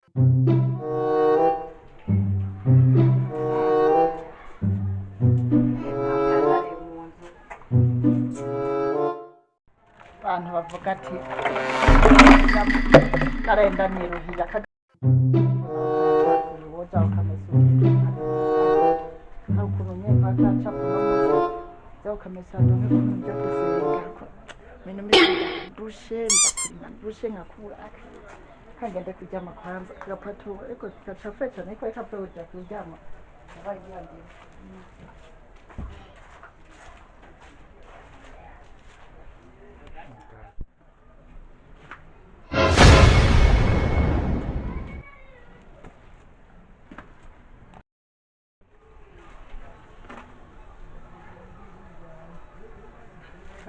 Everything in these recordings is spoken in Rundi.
Abantu bavuga ati karenda niruhira woza ukamesa, hari ukuntu nyene paka za ukamesa, ndonke ukuntu nja gusenga bintu ndushe, ndakurima ndushe, nkakura kagende kuryama kwanza agapatu, ariko gacafuye cane, ariko reka kuja kuryama yabaye yandira.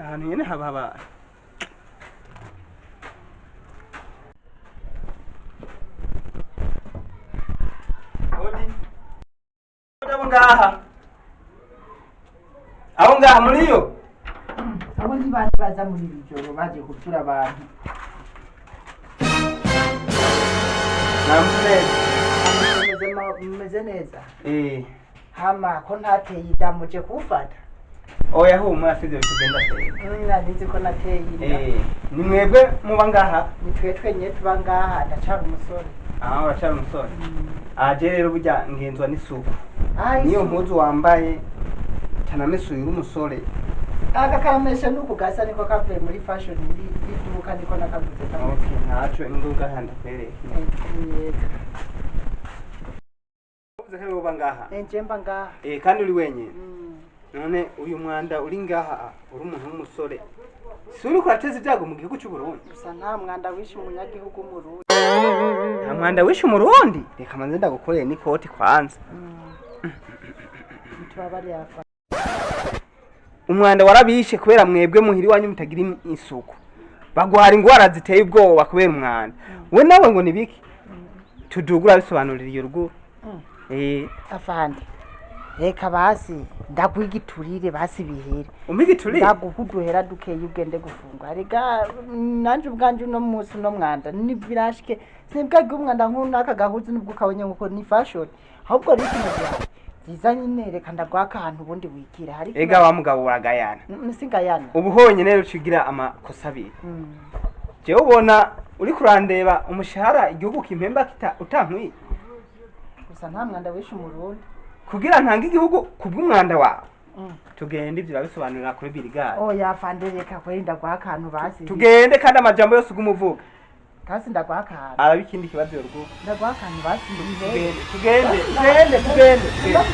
Ahantu nyene haba abantu. Odi. Odi, abo ngaha. Abo ngaha muriyo? Abo ntibandi baza muri iri joro baje gutura abantu. Namutse neza. Mumeze neza? Eh. Hama ko ntateye inda, muje kuwufata? Oya, humura, sivyo bitugenda twebwe. Nari nzi ko nateye inda. Eh, ni mwebwe muba ngaha? Ni twe twenyine tuba ngaha, ndacari umusore. Ah, uracari umusore. Aje rero burya ngenzwa n'isuku. Ah, niyo isuku. mpuzu wambaye tanamesuye uri umusore. Aka karamesha nuku gasa niko kavuye muri fashion y'iduka, niko nakaguze kameze. Okay, ntaco, ingoga ndakwereke. Yego. Uvuze ko uba ngaha? Eh, nje mba ngaha. Eh, kandi uri wenyine? Mm. None uyu mwanda uri ngaha, uri umuntu w'umusore, si uriko urateza ibyago mu gihugu cy'u Burundi? Gusa nta mwanda wishe umunyagihugu w'Umurundi. Nta mwanda wishe Umurundi? Reka manze ndagukoreye n'ikoti kwanza. Ntitubabariye afa. Umwanda warabishe kubera mwebwe muhira iwanyu mutagira isuku, bagwara ingwara ziteye ubwoba kubera umwanda. We nawe ngo nibiki tudugura bisobanurira iyo ruguru. Eh. Afande, reka basi ndaguha igiturire, basi bihere. Umpa igiturire? Ndaguha uduhera dukeyi ugende gufungura. Reka nanje ubwanje uno munsi uno mwanda nibirashike, sinibwabwe umwanda nk'unaka gahuzu nubwo ukabonye nkuko ni fashion, ahubwo rero ikintu gihari byiza nyine, reka ndaguha akantu ubundi wigire hari. Ega wa mugabo, uragayana. Singayana. Ubu honyine rero ucigira amakosa abiri. Jewe ubona uri kurandeba umushahara igihugu kimpemba kita utankwiye. Gusa nta mwanda wishe Umurundi. Kugira ntange igihugu kubw'umwanda wawe? Tugende, ivyo urabisobanurira kuri birigari. Oya afande, reka kweri ndaguha akantu basi. Tugende, kandi amajambo yose uguma uvuga. Basi ndaguha akantu. Araba ikindi kibazo yo ruguru. Ndaguha akantu basi bihere. Tugende, tugende, tugende, tugende.